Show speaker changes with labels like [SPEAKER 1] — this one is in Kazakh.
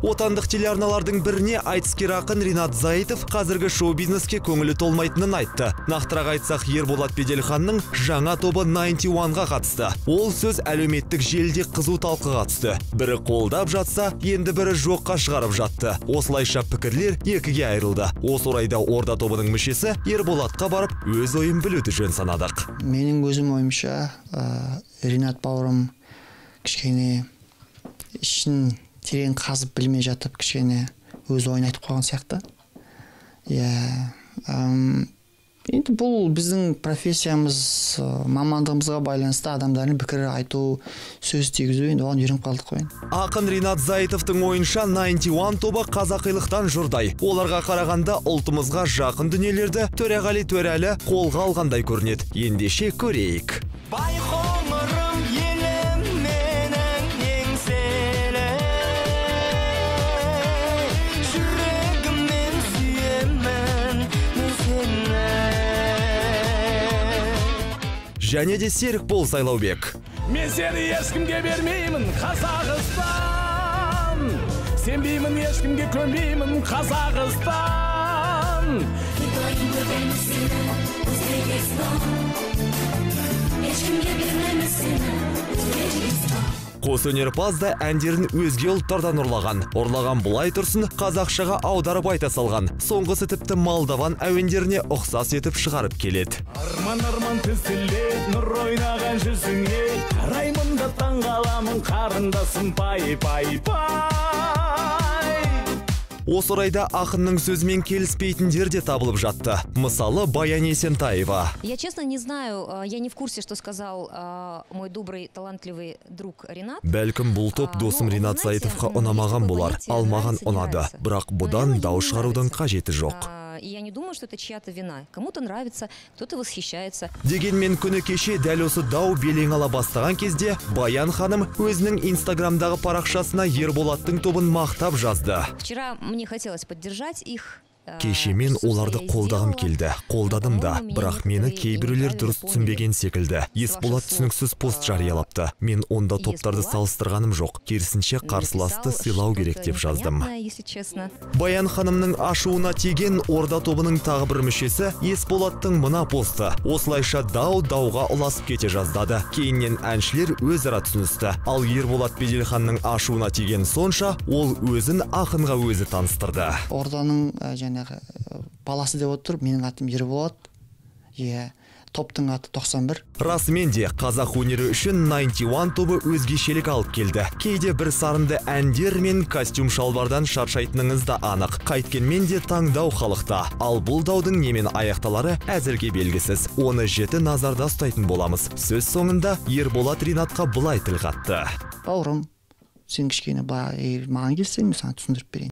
[SPEAKER 1] Отандық телеарналардың біріне айтыскер ақын Ринат Заитов қазіргі шоу-бизнеске көңілі толмайтынын айтты. Нақтырақ айтсақ, Ерболат Беделханның жаңа тобы 91-ға қатысты. Ол сөз әлеуметтік желіде қызу талқыға түсті. Бірі қолдап жатса, енді бірі жоққа шығарып жатты. Осылайша пікірлер екіге айырылды. Осы орайда Орда тобының мүшесі Ерболатқа барып, өз ойын білуді жөн санадық.
[SPEAKER 2] Менің өзім ойымша, Ринат бауырым кішкене ішін терең қазып білмей жатып, кішкене өз ойын айтып қойған сияқты. Иә, енді бұл біздің профессиямыз, мамандығымызға байланысты адамдардың пікірі айту, сөз тигізу, енді оған үйреніп қалдық қой.
[SPEAKER 1] Ақын Ринат Заитовтың ойынша 91 тобы қазақилықтан жұрдай. Оларға қарағанда ұлтымызға жақын дүниелерді Төреғали Төрәлі қолға алғандай көрінеді. Ендеше көрейік.
[SPEAKER 3] Байқоңырым елім менің еңселі, жүрегіммен сүйемін мен сені.
[SPEAKER 1] Және де Серікбол Сайлаубек.
[SPEAKER 4] Мен сені ешкімге бермеймін, Қазақстан. Сенбеймін, ешкімге көнбеймін, Қазақстан.
[SPEAKER 5] Ешкімге бермеймін сені, Өзбекстан.
[SPEAKER 1] Қос өнерпаз да әндерін өзге ұлттардан ұрлаған. Ұрлаған былай тұрсын, қазақшаға аударып айта салған. Соңғысы тіпті молдаван әуендеріне ұқсас етіп шығарып келеді.
[SPEAKER 4] Арман, арман тізіледі, нұр ойнаған жүзіңе. Қараймын да таңғаламын, қарындасым пай, пай, пай.
[SPEAKER 1] Осы орайда ақынның сөзімен келіспейтіндер де табылып жатты. Мысалы, Баян Есентаева.
[SPEAKER 6] Я честно не знаю, я не в курсе, что сказал мой добрый, талантливый друг Ринат.
[SPEAKER 1] Бәлкім бұл топ досым Ринат Заитовқа ұнамаған болар, ал маған ұнады. Бірақ бұдан дау шығарудың қажеті жоқ.
[SPEAKER 6] И я не думаю, что это чья-то вина. Кому-то нравится, кто-то восхищается.
[SPEAKER 1] Дегенмен күні кеше дәл осы дау белең ала бастаған кезде Баян ханым өзінің инстаграмдағы парақшасына Ерболаттың тобын мақтап жазды.
[SPEAKER 6] Вчера мне хотелось поддержать их.
[SPEAKER 1] Кеше мен оларды қолдағым келді, қолдадым да, бірақ мені кейбіреулер дұрыс түсінбеген секілді. Есболат түсініксіз пост жариялапты. Мен онда топтарды салыстырғаным жоқ, керісінше қарсыласты сыйлау керек деп жаздым. Баян ханымның ашуына тиген Орда тобының тағы бір мүшесі Есболаттың мына посты. Осылайша дау дауға ұласып кете жаздады. Кейіннен әншілер өзара түсіністі. Ал Ерболат Беделханның ашуына тиген сонша, ол өзін ақынға өзі таныстырды.
[SPEAKER 2] Орданың және баласы деп отыр, менің атым Ерболат, топтың аты 91.
[SPEAKER 1] Расымен де қазақ өнері үшін 91 тобы өзгешелік алып келді. Кейде бір сарынды әндер мен костюм шалбардан шаршайтыныңыз да анық. Қайткенмен де таңдау халықта. Ал бұл даудың немен аяқталары әзірге белгісіз. Оны жіті назарда ұстайтын боламыз. Сөз соңында Ерболат Ринатқа былай тіл қатты.
[SPEAKER 2] Бауырым, сен кішкене былай маған келсең, мен саған түсіндіріп берейін.